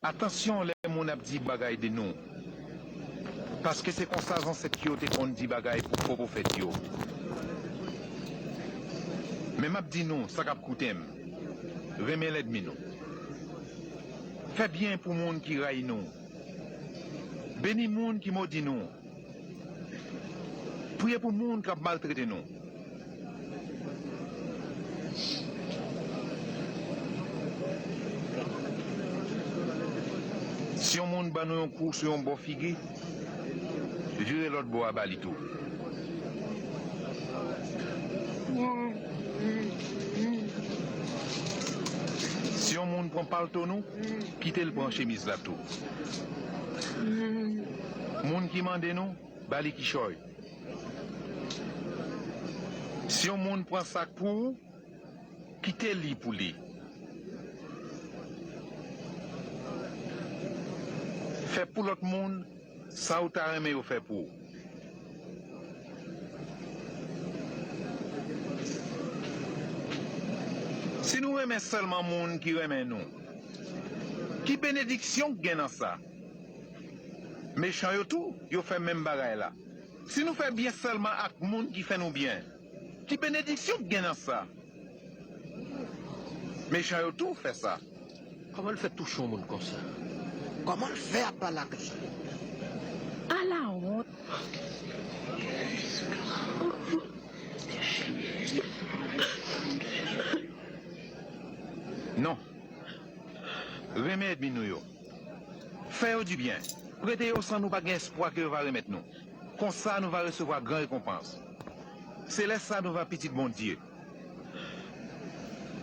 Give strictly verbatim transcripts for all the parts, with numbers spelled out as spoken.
Atansyon lè moun ap di bagay de nou, paske se konsa zansèt yo te konn di bagay pou fo pwofèt yo. Men m ap di nou sa k ap koute m, renmen lènmi nou. Fè byen pou moun ki rayi nou. Beni moun ki modi nou. Priye pou moun k ap maltrete nou. Si yon moun ban nou yon kou sou yon bò figi, vire lòt bò a ba li tou. Si yon moun pran palto nou, kite l pran chemiz la tou. Moun ki mande nou, ba li kichòy. Si yon moun pran sak pou ou, kite li pou li. Fè pou lòt moun sa ou ta renmen yo fè pou ou. Si nou renmen sèlman moun ki renmen nou, ki benediksyon k gen nan sa? Mechan yo tou, yo fè menm bagay la. Si nou fè byen sèlman ak moun ki fè nou byen, ki benediksyon k gen nan sa? Mechan yo tou fè sa. Kòman l fè touche yon moun konsa? Kòman l fè ap pale ak li? Ala wont! Non. Renmen ènmi nou yo. Fè yo dibyen. Prete yo san nou pa gen espwa ke yo va remèt nou. Konsa nou va resevwa gran rekonpans. Se lè sa nou va pitit Bondye.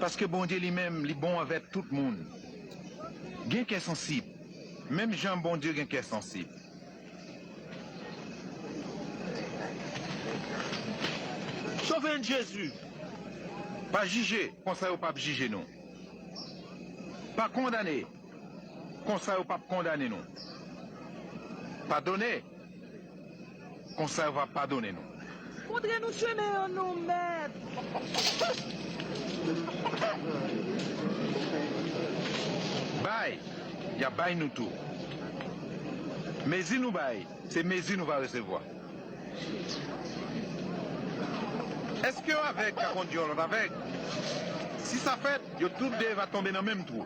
Paske Bondye li menm, li bon anvè tout moun. Gen kè sansib. Menm jan Bondye gen kè sansib. Sove n, Jezi! Pa jije, konsa yo p ap jije nou. Pa kondane, konsa yo p ap kondane nou. Padone, konsa yo va padone nou. Montre nou chemen an non, Mèt. Bay, y ap bay nou tou. Mezi nou bay, se mezi nou va resevwa. Èske yon avèg ka kondui yon lòt avèg? Si sa fèt, yo tout de va tonbe nan menm twou.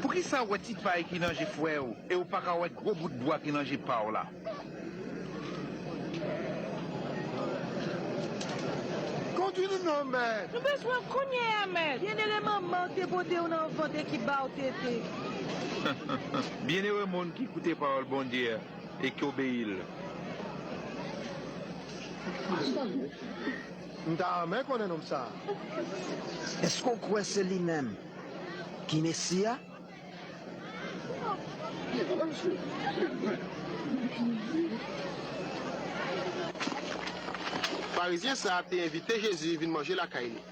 Poukisa w wè ti pay ki nan je frè w e w pa ka wè gwo bout bwa ki nan je pa w la? Kondui nou non, Mèt. Nou bezwen w kounye a, Mèt. Byenere manman w te pote w nan vant e ki ba w tete. Byenere moun ki koute pawòl Bondye a e ki obeyi l. M ta renmen konnen nonm sa a. Èske w kwè se li menm ki Mesi a? Farizyen sa a te envite Jezi vin manje lakay li.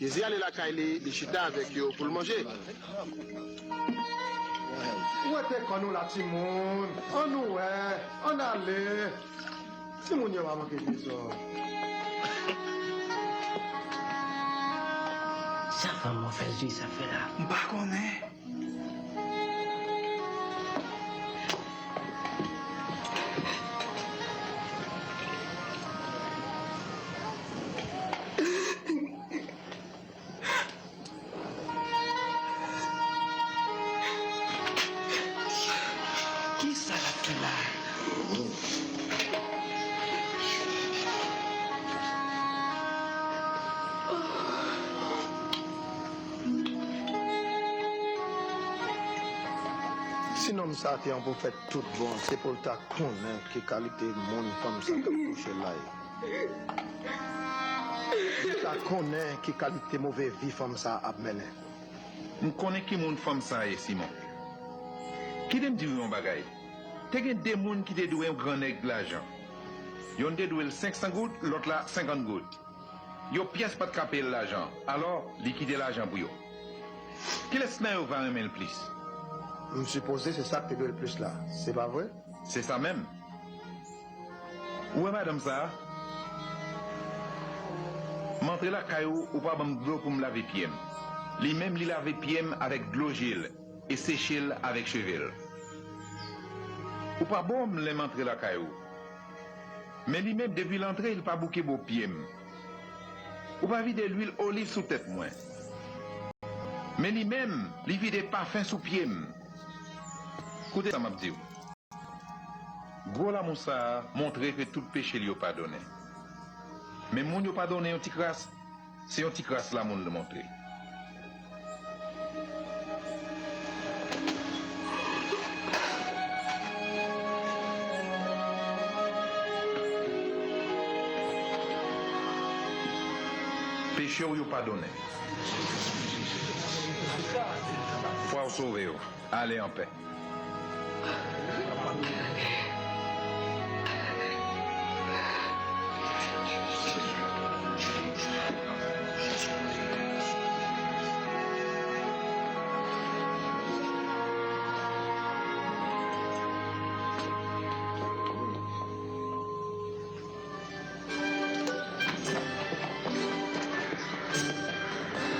Jezi ale lakay li, li chita avèk yo pou l manje. Wete kò nou la, timoun. Ann nou wè. Ann ale. Timoun yo pa manke trezò. Sa fanm move zye sa fè la? M pa konnen. Kisa l ap fè la? Si nonm sa a te yon pwofèt tout bon, se pou l ta konnen ki kalite moun fanm sa t ap kouche la ye. Li ta konnen ki kalite move vi fanm sa a ap mennen. M konnen ki moun fanm sa a ye, Simon. Kite m di w yon bagay. Te gen de moun ki te dwe yon gran nèg lajan. Yonn te dwe l senk san goud, lòt la senkant goud. Yon pyès pa t ka peye l lajan, alò, li kite lajan pou yo. Kilès nan yo va renmen l plis? M sipoze se sa k te dwe l plis la, se pa vre? Se sa menm. Ou wè madanm sa a? M antre lakay ou, ou pa ban m dlo pou m lave pye m. Li menm, li lave pye m avèk dlo je l. e seche l avèk cheve l. Ou pa bo m lè m antre lakay ou. Men li menm, depi l antre, li pa bouke bo pye m. Ou pa vide lwil oliv sou tèt mwen. Men li menm, li vide pafen sou pye m. Koute sa m ap di w. Gwo lanmou sa a montre ke tout peche l yo padonnen. Men moun yo padonnen yon ti kras, se yon ti kras lanmou l montre. Peche w yo padonnen. Fwa w sove yo. Ale anpè.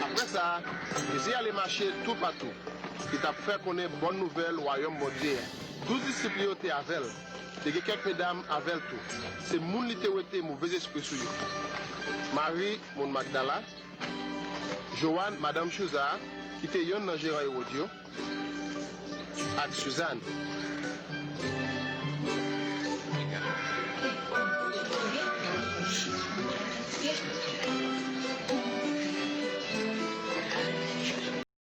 Apre sa, Jezi ale mache toupatou. Li t ap fè konnen bòn nouvèl Wayòm Bondye a. Douz disip li yo te avè l. Te gen kèk medam avè l tou. Se moun li te wete movèzespri sou yo. Mari, moun Magdala, Jowann, madanm Chouza a, ki te yonn nan jeran Ewòd yo, ak Sizàn.